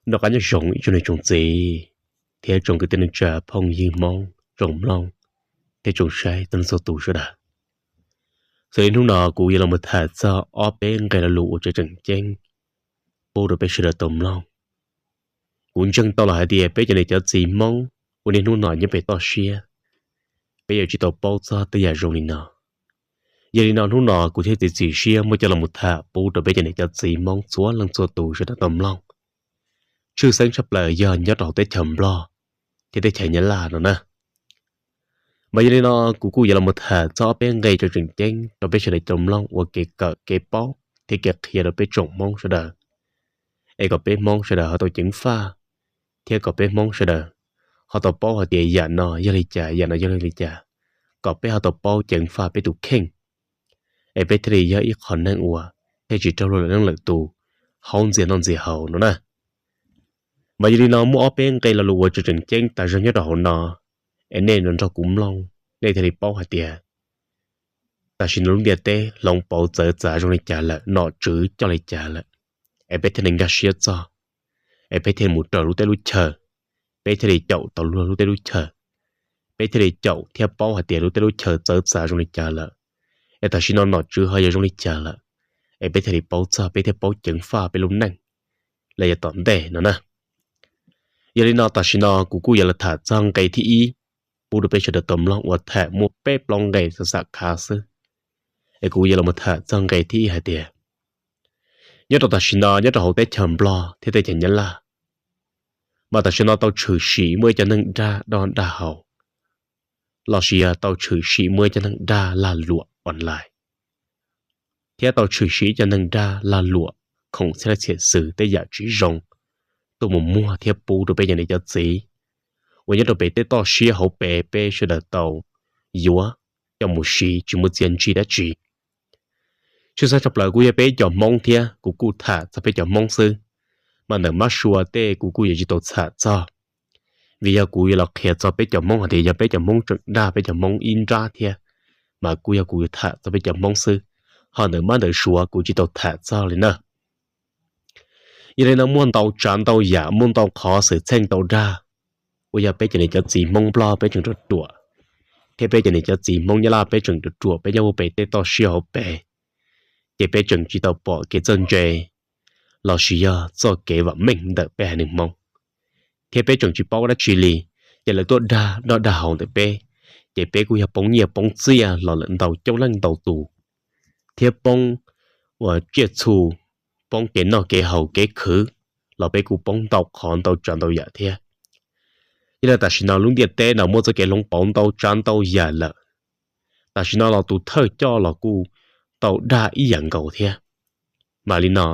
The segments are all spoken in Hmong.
Noj qab nyob zoo ib tsoom niam tsoom txiv thiab tsoom kwv tij neej tsa phooj ywg Hmoob tsoom mloog thiab tsoom saib txhua leej txhua tus sawv daws. Xws li hnub no kuv yuav los tham txog ob peb nqe lo lus uas tseem ceeb pub rau peb sawv daws tau mloog. Kuv ntseeg tau los hais tias peb cov niam cov txiv Hmoob ua niaj hnub no nyob pem toj siab, peb yuav tsis tau paub txog tej yam zoo li no. Yog li no hnub no kuv thiaj txiav txim siab muab coj los tham pub rau peb cov niam cov txiv Hmoob txhua leej txhua tus sawv daws tau mloog, tshwj xeeb tshaj plaws yog nyob rau hauv teb chaws Nplog thiab teb chaws Nyab Laj no na. Mas yog li no kuv kuj yuav los tham txog ob peb nqe tseem ceeb rau peb sawv daws tau mloog ua kev kawm kev paub thiab kev qhia rau peb tsoom Hmoob sawv daws, es kom peb Hmoob sawv daws ho tau ceev faj, thiab kom peb Hmoob sawv daws ho tau paub hais tias yam no yog li cas, yam no yog li cas, kom peb ho tau paub ceev faj peb tus kheej, es peb thiaj li yog ib qho neeg uas thiaj tsis raug luag lwm leej lwm tus haub ntxias noj ntxias haus no na. Mas yog li no muaj ob peb nqe lo lus uas tseem ceeb tas zog nyob rau hauv no, es nej nrog kuv mloog nej thiaj li paub hais tias tam sim no lub ntiaj teb hloov pauv txawv txav zoo li cas lawm, nom tswv coj li cas lawm, es peb thiaj li nkag siab txog, es peb thiaj li mus raws lub teb lub chaw, peb thiaj li caum tau luag lub teb lub chaw, peb thiaj li caum thiab paub hais tias lub teb lub chaw txawv txav zoo li cas lawm, es tam sim no nom tswv ho yog zoo li cas lawm, es peb thiaj li paub txog, peb thiaj paub ceev faj peb lub neej los yog tom ntej no na. Yog li no tam sim no kuv kuj yuav los tham txog nqe thib ib pub rau peb sawv daws tau mloog uas tham muaj peb plaub nqe xam xam khav xwb, es kuv yuav los tham txog nqe thib ib hais tias nyob rau tam sim no nyob rau hauv teb chaws Nplog thiab teb chaws Nyab Laj, mas tam sim no tau tshwm sim muaj ib cov neeg dag doj dag haus, los sis yog tau tshwm sim muaj ib cov neeg dag lag luam online, thiab tau tshwm sim ib cov neeg dag lag luam khoom txhiaj li txhiam xws tej yam tsis zoo tuaj mus muag thiab pub rau peb cov niam cov txiv uas nyob rau pem tej toj siab hauv pes peb sawv daws tau yuav coj mus siv tsis muaj txiaj ntsig dab tsi. Tshwj xeeb tshaj plaws kuj yog peb cov Hmoob thiab kuv kuj tham txog peb cov Hmoob xwb, mas ntawm mab sua tej kuv kuj yuav tsis tau tham txog, vim yog kuv yuav los qhia txog peb cov Hmoob hais tias yog peb cov Hmoob tseem dag peb cov Hmoob ib nrab thiab, mas kuj yog kuv yuav tham txog peb cov Hmoob xwb, ho ntawm mab ntawm suav kuv tsis tau tham txog li na. Yog li no muaj ntau tsav ntau yam muaj ntau qhov xwm txheej tau dag uas yog peb cov niam cov txiv Hmoob Nplog peb tseem ruam ruam, thiab peb cov niam cov txiv Hmoob Nyab Laj peb tseem ruam ruam peb nyob ua pem tej toj siab hauv pes, ces peb tseem tsis tau pom kev txawj ntse los sis yog txoj kev vam meej ntawm peb haiv neeg Hmoob, thiab peb tseem tsis paub dab tsi li, ces lawv tuaj dag doj dag haus ntawm peb, ces peb kuj yog poob nyiaj poob txiaj los lawm ntau coob leej ntau tus, thiab poob ua tsiaj txhu, poob kev noj kev haus kev khwv, los peb kuj poob ntau qhov ntau tsav ntau yam thiab. Yog li tam sim no lub ntiaj teb no muaj txoj kev hloov pauv ntau tsav ntau yam lawm, tam sim no los tus thawj coj los kuj tau dag ib yam nkaus thiab. Mas li no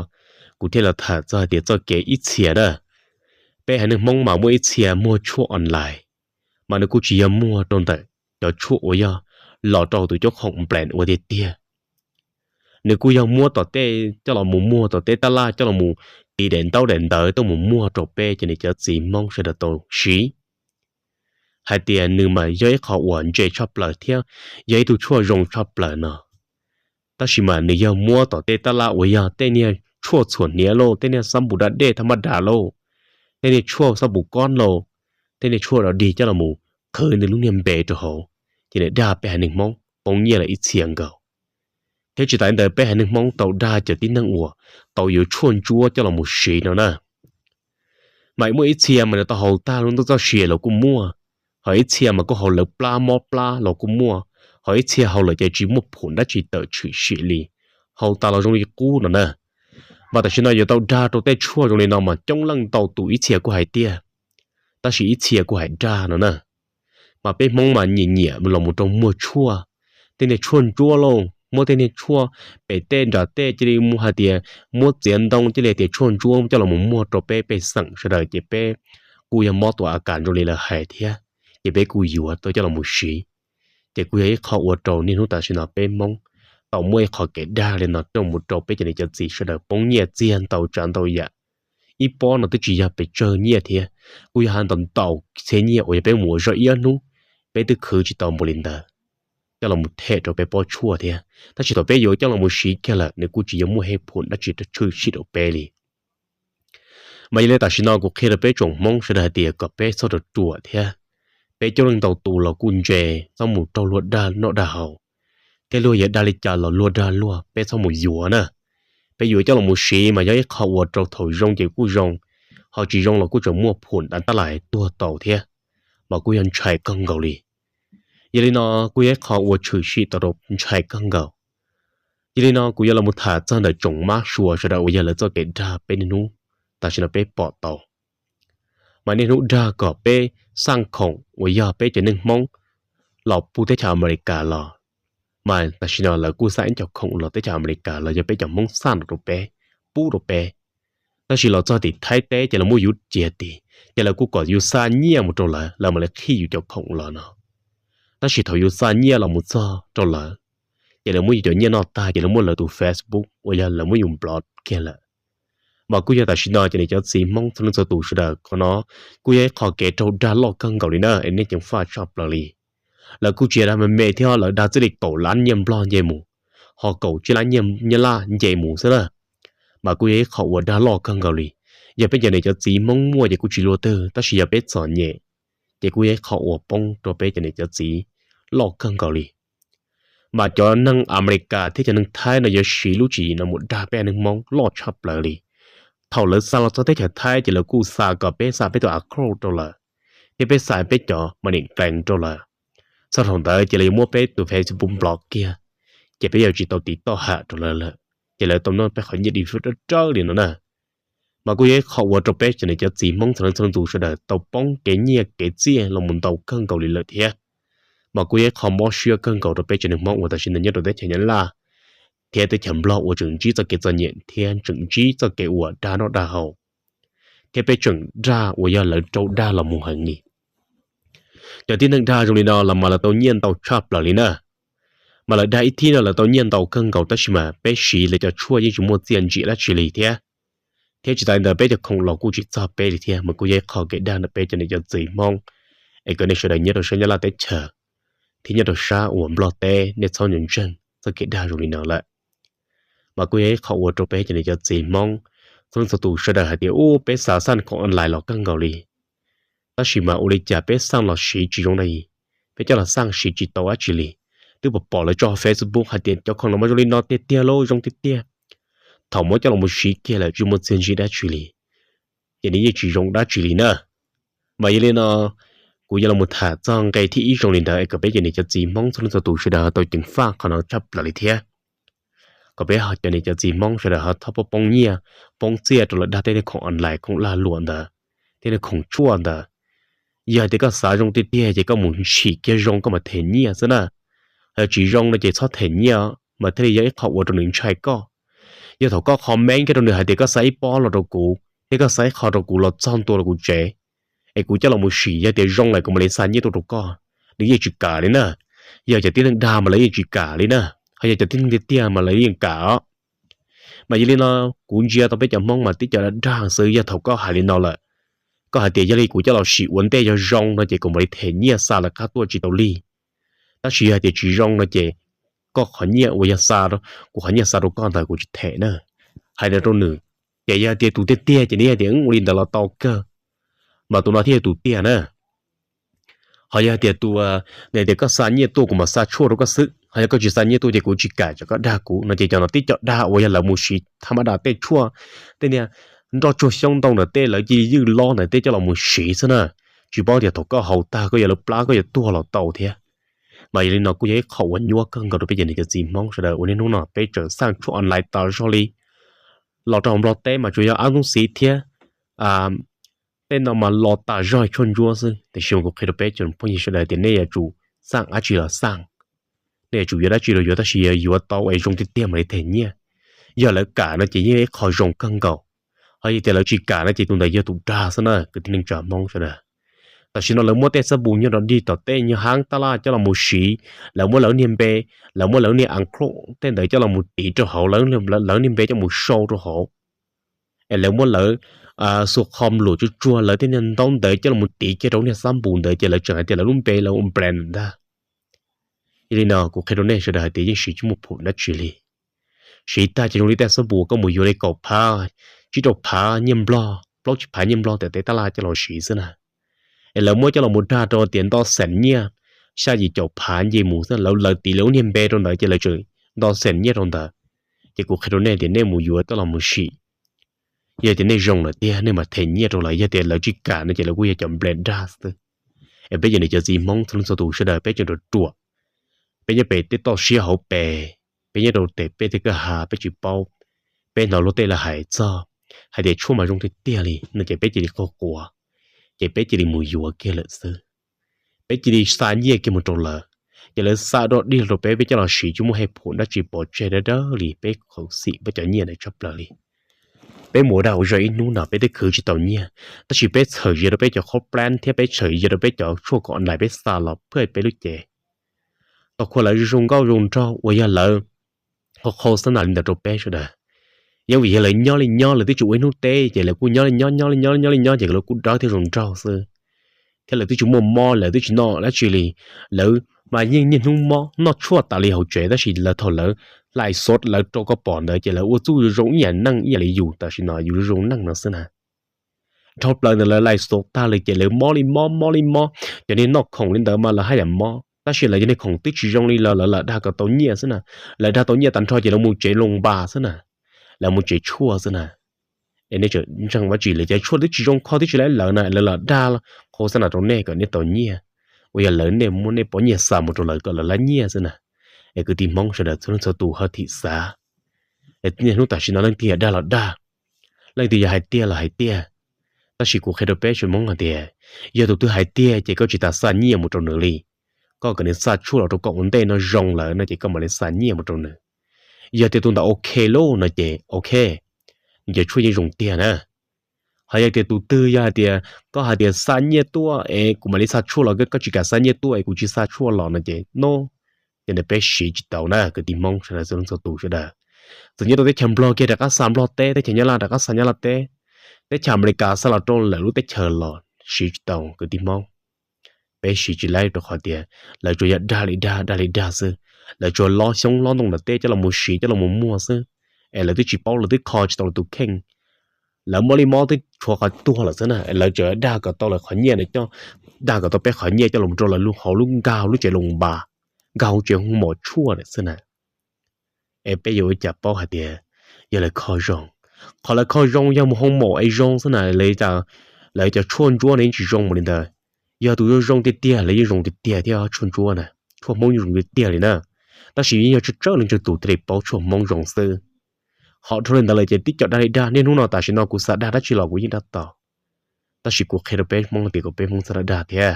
kuv thiaj los tham txog hais tias txoj kev ib txhia na, peb haiv neeg Hmoob mas muaj ib txhia muag tshuaj online, mas nws kuj tsis yog muag rau ntawm cov tshuaj uas yog los rau tus cob khoom nplees ua tiag tiag. Nws kuj yog muab tom tej coj los mus muag, tom tej tab laj coj los mus tiv daim ntaub daim ntawv tuaj mus muag rau peb cov niam cov txiv Hmoob sawv daws tau siv, hais tias nws mas yog ib qho uas ntse tshaj plaws thiab yog ib tug tshuaj zoo tshaj plaws no. Tab sis mas nws yog muab tom tej tab laj uas yog tej niag tshuaj txhuam hniav lauj, tej niag xab npum da dej thaj mab das lauj, tej niag tshuaj xab npum kob lauj, tej niag tshuaj dog dig coj los mus qhwv nws lub niag npe rau hauv, ces nws dag peb haiv neeg Hmoob poob nyiaj lawm ib txhia nkaus. Thiab tsis tas li ntawd peb haiv neeg Hmoob tau dag cov tib neeg uas tau yuav tshuaj ntsuab coj los mus siv no na. Mas muaj ib txhia mas nws tau haus tag lub ntuj txoj sia los kuj muaj, ho ib txhia mas kuj haus lawv plab mob plab los kuj muaj, ho ib txhia haus lawm ces tsis muaj phum dab tsi tawm tshwm sim li, haus tas los zoo li qub no na. Mas tam sim no yuav tau dag rau tej tshuaj zoo li no mas coob leej ntau tus, ib txhia kuj hais tiag, tab sis ib txhia kuj hais dag no na. Mas peb Hmoob mas nyiam nyiam los mus rau muag tshuaj, tej niag tshuaj ntsuab lauj, muab tej niag tshuaj pem tej nram tej cia li mus hais tias muab txiav ntoo cia li hais tias tshuaj ntsuab coj los mus muag rau peb pej xeem sawv daws ces peb kuj yog mob tus a kas zoo li lawv hais thiab, ces peb kuj yuav tau coj los mus siv. Ces kuj yog ib qho ua rau niaj hnub tam sim no peb Hmoob tau muaj ib qho kev dag li no coj mus rau peb cov niam cov txiv sawv daws poob nyiaj txiag ntau tsav ntau yam. Ib pob no twb tsis yog pes tsawg nyiaj thiab, kuj yog hais ntau ntau txhiab nyiaj uas yog peb mus ua zog ib ob hnub, peb twb khwv tsis tau npaum li ntawd coj los mus them rau peb pob tshuaj thiab. Tab sis thaum peb yuav coj los mus siv kiag lawm nws kuj tsis yuav muaj hej phum dab tsi tshwm sim rau peb li. Mas yog li tam sim no kuv qhia rau peb tsoom Hmoob sawv daws hais tias kom peb txhob rau ruam thiab. Peb coob leej ntau tus los kuj ntse, txhob mus raug luag dag noj dag haus, thiab luag yog dag li cas los luag dag luag, peb txhob mus yuav na. Peb yuav coj los mus siv mas yog ib qho uas rau thaum zoo ces kuj zoo, ho tsis zoo los kuj tseem muaj phum ntav tab lais tuag tau thiab, mas kuj yog ntshai kawg nkaus li. Yog li no kuj yog ib qho uas tshwm sim tau rau ntshai kawg nkaus. Yog li no kuv yuav los tham txog ntawm tsoom mab sua sawv daws uas yog lawv txoj kev dag peb niaj hnub tam sim no peb pom tau. Mas niaj hnub dag kom peb xaj khoom uas yog peb cov neeg Hmoob los pub teb chaws Amelikas los, mas tam sim no lawv kuj xaj ib co khoom los teb chaws Amelikas los yog peb cov Hmoob xaj rau peb, pub rau peb. Tab sis los txog tim Thaib teb ces lawv muab yus cia tid, ces lawv kuj kom yus xa nyiaj mus rau lawv, lawv mam li qhib yus cov khoom los no. Tab sis thaum yus xa nyiaj los mus txog rau lawv, ces lawv muab yus cov nyiaj noj tag ces lawv muab lawv tus Facebook uas yog lawv muab yus block kiag lawm. Mas kuj yog tam sim no cov niam cov txiv Hmoob txhua leej txhua tus sawv daws, qhov no kuj yog ib qho kev raug dag loj kawg nkaus li na, es nej ceev faj tshaj plaws li. Lawv kuj tsis yog dag me me thiab, lawv dag txij li kaum lab nyiaj Nplog nce mus, ho kaum tsib lab nyiaj Nyab Laj nce mus xwb na. Mas kuj yog ib qho uas dag loj kawg nkaus li. Yog peb cov niam cov txiv Hmoob muaj ces kuj tsis luaj twg, tab sis yog peb txom nyem, ces kuj yog ib qho uas poob rau peb cov niam cov txiv loj kawg nkaus li. Mas cov neeg Amelikas thiab cov neeg Thaib no yuav siv lub tswv yim no mus dag peb neeg Hmoob loj tshaj plaws li. Thaum lawv xa los txog teb chaws Thaib ces lawv kuj xa kom peb xa peb tus account rau lawv, thiab peb xa peb cov money kees rau lawv. Txog thaum ntawd ces lawv yuav muab peb tus Facebook block kiag, ces peb yuav tsis tau tiv toj ham rau lawv lawm, ces lawv tau noj peb qhov nyiaj di rawv rawv li no na. Mas kuj yog ib qho uas rau peb cov niam cov txiv Hmoob txhua leej txhua tus sawv daws tau poob kev nyiaj kev txiaj los mus ntau kawg nkaus li lawm thiab. Mas kuj yog ib qho mob siab kawg nkaus rau peb tsev neeg Hmoob uas tam sim no nyob rau teb chaws Nyab Laj thiab teb chaws Nplog uas tseem ntsib txoj kev txom nyem thiab tseem ntsib txoj kev uas dag noj dag haus, thiab peb tseem dag uas yog lawv raug dag los mus heev li. Cov tib neeg dag zoo li no los mas lawv tau nyiaj ntau tshaj plaws li na. Mas lawv dag ib thib no lawv tau nyiaj ntau kawg nkaus, tab sis mas peb siv lawv cov tshuaj yeej tsis muaj txiaj ntsim dab tsi li thiab. Thiab tsis tas li ntawd peb cov khoom los kuj tsis txog peb li thiab, mas kuj yog ib qho kev dag ntawm peb cov niam cov txiv Hmoob. Es kom nej sawv daws nyob rau sab Nyab Laj teb chaws thiab nyob rau sab uas Nplog teb, nej txhob ntseeg txoj kev dag zoo li no lawm. Mas kuj yog ib qho uas rau peb cov niam cov txiv Hmoob txhua leej txhua tus sawv daws hais tias ub peb xav xaj khoom online los kawg nkaus li, tab sis mas ua li cas peb xaj los siv tsis zoo na, peb coj los xaj siv tsis tau dab tsi li. Twb pom pom lawv tso Facebook hais tias cov khoom no mas zoo li no tiag tiag lauj, zoo tiag tiag. Thaum muab coj los mus siv kiag lawm tsis muaj txiaj ntsim dab tsi li, ces nws yeej tsis zoo dab tsi li na. Mas yog li no kuv yuav los tham txog nqe thib ib zoo li ntawd es kom peb cov niam cov txiv Hmoob txhua leej txhua tus sawv daws tau ceev faj qhov no tshaj plaws li thiab. Kom peb cov niam cov txiv Hmoob sawv daws ho txhob poob nyiaj poob txiaj rau lawv dag tej khoom online, khoom lag luam ntawd, tej khoom tshuaj ntawd. Yog hais tias koj xav zoo tiag tiag ces koj mus ntshis kiag zoo koj mam them nyiaj xwb na. Yog tsis zoo no ces txhob them nyiaj, mas thiaj li yog ib qho ua rau nws ntshai koj. Yog thaum koj comment kiag rau nws hais tias koj xa ib pob los rau kuv thiab koj xa ib qho rau kuv los txog ntua rau kuv tsev, es kuv coj los mus sim, yog tias zoo lawm kuv mam li xa nyiaj tuaj rau koj, nws yeej tsis kam li na. Yog cov tib neeg dag mas lawv yeej tsis kam li na, ho yog cov tib neeg tiag tiag mas lawv yeej kam os. Mas yog li no kuv ntsia tau peb cov Hmoob mas tib co dag xwb, yog thaum koj hais li no lawm, koj hais tias yog li kuv coj los sim ua ntej yog zoo no ces kuv mam li them nyiaj xa lawv qab tuaj tsis tau li. Tab sis yog hais tias tsis zoo no ces koj qhov nyiaj uas yog xa, kuv qhov nyiaj xa rau koj ntawd kuv tsis them na. Hais li rau nws, ces yog tias tus tiag tiag ces nws yog tias ua li ntawd los tau kawg, mas tus no thiaj yog tus tiag na. Ho yog hais tias tus, nws tias koj xa nyiaj tuaj kuv mam xa tshuaj rau koj xwb, ho yog koj tsis xa nyiaj tuaj ces kuv tsis kam kom koj dag kuv no ces cov no tib co dag uas yog lawv mus siv tham ma da tej tshuaj, tej niag nroj tsuag xyoob ntoo ntawd tej lawv cia li ywj lob ntawd tej coj los mus siv xwb na. Tsis paub tias thaum koj haus tag koj yuav lawv plab koj yuav tuag los tau thiab. Mas yog li no kuj yog ib qho uas nyuaj kawg nkaus rau peb cov niam cov txiv Hmoob sawv daws uas niaj hnub no peb tseem xaj tshuaj online tas zog li. Los rau hauv Nplog teb mas tsuas yog ab ntxoov xiv thiab tej no mas los tas zog tshuaj ntsuab xwb, tiam sis mas kuv qhia rau peb cov phooj ywg sawv daws tias nej yuav tsum xaj dab tsi los xaj, nej yuav tsum yuav dab tsi los yuav, tab sis yog yuav tau es zoo tiag tiag mam li them nyiaj. Yog lawv kam no ces yeej ib qho zoo kawg nkaus, ho yog tias lawv tsis kam no ces tus ntawd yog tus dag xwb na kwv tij neej tsa Hmoob sawv daws. Tam sim no lawv muab tej xab npus nyob rau dig tom tej nyob hab tab laj coj los mus siv, lawv muab lawv niag npe, lawv muab lawv niag a kho tej ntawd coj los mus tiv rau hauv, lawv niag npe coj mus sau rau hauv, es lawv muab lawv xuas qhov lus tsuag tsuag lawv tej niag ntaub ntawv coj los mus tiv kiag rau niag xab npus ntawd ces lawv tseem hais tias lawv lub npe lawv ua brand ntag. Yog li no kuv qhia rau nej sawv daws hais tias yeej siv tsis muaj phum dab tsi li. Siv tag ces zoo li tej xab npus koj mus yuav li kaum phav, tsib rau phav nyiaj Nplog, plaub tsib phav nyiaj Nplog tiam teb tab laj coj los siv xwb na. Es lawv muab coj los mus dag rau tias nto xees nyiaj, xya yim caum phav nce mus xwb, lawv lawv tiv lawv lub niag npe rau ntawd ces lawv tseem nto xees nyiaj rau ntawd. Ces kuv qhia rau nej tias nej mus yuav coj los mus sim, yog tias nej zoo lawm tiag nej mam them nyiaj rau lawv, yog tias lawv tsis kam no ces lawv kuj yog cov nplej dag xwb. Es peb cov niam cov txiv Hmoob txhua leej txhua tus sawv daws peb tseem ruam ruam, peb nyob pem tej toj siab hauv pes, peb nyob rau tej peb tej kwj ha peb tsis paub, peb hnov luag tej lawv hais txog hais tias tshuaj mas zoo tiag tiag li no ces peb cia li quaj quav, ces peb cia li mus yuav kiag lawm xwb. Peb cia li xa nyiaj kiag mus rau lawv, ces lawv xa dog dig rau peb, peb coj los siv tsis muaj haj phum dab tsi, pov tseg dawb dawb li, peb khuv xim peb cov nyiaj ntawd tshaj plaws li. Peb mus ua dag ua zog ib hnub no peb twb khwv tsis tau nyiaj, tab sis peb txhawm zias rau peb cov khob plan thiab peb txhawm zias rau peb cov tshuaj kom online peb xa los phaj peb lub cev. Tau qhuas lawv zoo nkauj zoo nraug uas yog lawv qhau qhau xab nas li ntawd rau peb sawv daws. Yeej vim yog lawv nyob li nyob, lawv twb tsis ua ib hnub teb ces lawv kuj nyob li nyob nyob li nyob li nyob li nyob ces lawv kuj dawb thiab zoo nraug xwb, thiab lawv twb tsis muaj mob, lawv twb tsis noj dab tsi li. Lawv mas yeej niaj hnub mob noj tshuaj tas li hauv tsev, tab sis lawv thaum lawv lais xov lawv rau koj pom ntawd ces lawv ua txuj zoo zoo ib yam neej ib yam li yus tam sim no yus zoo zoo neej no xwb na. Dhau plaws ntawd lawv lais xov tag lawm ces lawv mob li mob mob li mob, cov niag noj khoom li ntawd mas lawv haj yam mob, tab sis lawv cov niag khoom twb tsis zoo li los lawv lam dag kom tau nyiaj xwb na. Lawv dag tau nyiaj tag nrho ces lawv mus tsev loos npas xwb na, lawv mus tsev tshuaj xwb na. Es nej tseem ntseeg dab tsi, lawv cov tshuaj twb tsis zoo kho twb tsis laib lawv na, lawv lam dag qhau xab nas rau nej kom nej tau nyiaj, uas yog lawv nej muab nej pov nyiaj xa mus rau lawv kom lawv laib nyiaj xwb na. Es kwv tij Hmoob sawv daws txhua leej txhua tus ho thim xav. Es niaj hnub tam sim no leej twg yog dag los dag, leej twg yog hais tiag los hais tiag, tab sis kuv qhia rau peb tsoom Hmoob hais tias yog tus twg hais tiag ces koj tsis tas xa nyiaj mus rau nws li. Koj kom nws xa tshuaj los rau koj ua ntej no zoo lawm no ces koj mam li xa nyiaj mus rau nws. Yog tias tus ntawd ok lauj no ces ok, nws cov tshuaj yeej zoo tiag na. Ho yog tias tus twg yog hais tias koj hais tias xa nyiaj tuaj es kuv mam li xa tshuaj los, koj tsis kam xa nyiaj tuaj es kuv tsis xa tshuaj los no ces no, ces ntawd peb siv tsis tau na kwv tij Hmoob sawv daws txhua leej txhua tus sawv daws. Txawm nyob rau teb chaws Nplog kiag rov qab xa Nplog teb, teb chaws Nyab Laj rov qab xa Nyab Laj teb, teb chaws Amelikas xa los rau lawv lub teb chaws los siv tsis tau kwv tij Hmoob. Peb siv tsis laib rau qhov tias lawv tsuas yog dag li dag dag li dag xwb. Lawv tsuas lob xyoob lob ntoo ntawm teb coj los mus siv coj los mus muag xwb, es lawv twb tsis paub, lawv twb kho tsis tau lawv tus kheej. Lawv mob li mob twb tshuav qhov tuag lawm xwb na, lawv tseem dag kom tau lawv qhov nyiaj ntawd coj, dag kom tau peb qhov nyiaj coj los rau lawv lub hauv lub nkag hauv lub tsev loos npas, nkag hauv tsev hu mos tshuaj lawm xwb na. Es peb yuav ua cas paub hais tias yog lawv kho zoo? Qhov lawv kho zoo yog mus hoo maum es zoo xwb na, lawv cov tshuaj ntsuab no yeej tsis zoo mus li ntawd. Yog tus zoo zoo tiag tiag lawv yeej zoo tiag tiag thiab tshuaj ntsuab na, tshuaj Hmoob yeej zoo tiag tiag li na. Tab sis yeej yog tsawg tsawg leej twg tus thiaj li paub tshuaj Hmoob zoo xwb. Ho dhau li ntawd lawm ces tib co dag li dag, niaj hnub no tam sim no kuv xav dag dab tsi los kuv yeej dag tau. Tab sis kuv qhia rau peb Hmoob tias kom peb Hmoob txhob dag dag thiab.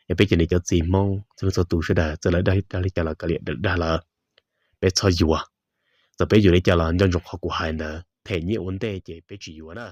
Es peb cov niam cov txiv Hmoob txhua leej txhua tus sawv daws txawm lawv dag li cas los kav liam dag lawv, peb txhob yuav. Txawm peb yuav li cas los nco ntsoov qhov kuv hais ntawd, them nyiaj ua ntej ces peb tsis yuav na.